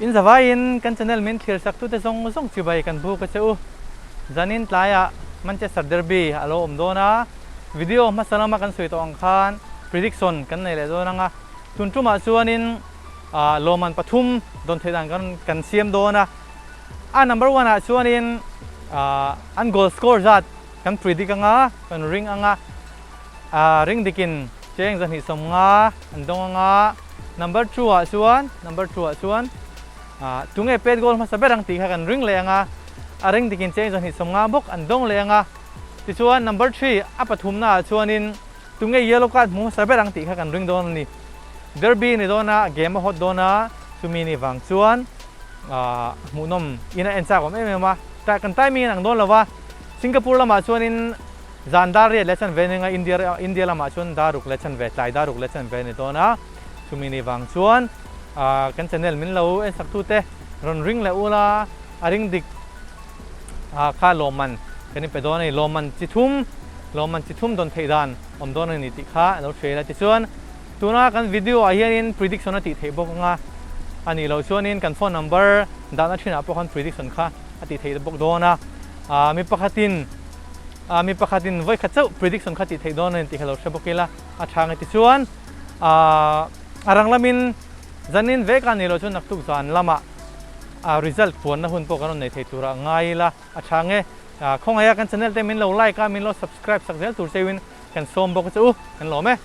In zavaiin kan channel min thlir sak tute zawng zawng chibai kan buk a che u. Zanin tlaiah Manchester Derby a lo awm dawn a, video hmasa lama kan sawi tawh ang khan prediction kan nei leh dawn ang a, tun tumah chuanin lawmman pathum dawn theih dan kan kan siam dawn a. A number one ah chuanin an goal score zat kan predict ang a, kan ring ang a, ring dikin cheng 250 an dawng ang a, number two ah chuan number two ah chuan tunge pet goal hmasa ber ang tih kha kan ring leh ang a, a ring dikin cheng 250 bawk an dawng leh ang a, tichuan number three a pathumna ah chuanin tunge yellow card hmu hmasa ber ang tih kha kan ring dawn a ni. Derby ni dawn a, game a hot dawn a, chumi ni vang chuan hmuhnawm in a en chak awm em em a, kan timing in ang dawn lo va, Singapore lamah chuanin zan dar riat leh chanve ni anga India India lamah chuan dar ruk leh chanve tlai dar ruk leh chanve ni dawn a, chumi ni vang chuan kan channel min lo en sak tute rawn ring leh ula a ring dik kha lawmman kan inpe dawn a ni, lawmman chi thum lawmman chi thum dawn theih dan awm dawn a ni tih kha a lo hria ila tichuan Tuna kan video ah hianin prediction a tih theih bawk anga, a nih loh chuanin kan phone number dahna thinah pawh khan prediction kha a tih theih bawk dawn a. Mi pakhatin mi pakhatin vawi khat chauh prediction kha tih theih dawn a ni tih kha lo hre bawk ila a tha nge tichuan a rang lamin zanin vek a nih loh chuan naktuk zan lamah result puanna hun pawh kan rawn nei thei turah ngai ila a tha nge. Khawngaih a kan channel te min lo like a min lo subscribe sak zel tur cheuhin kan sawm bawk a che u, kan lawm e.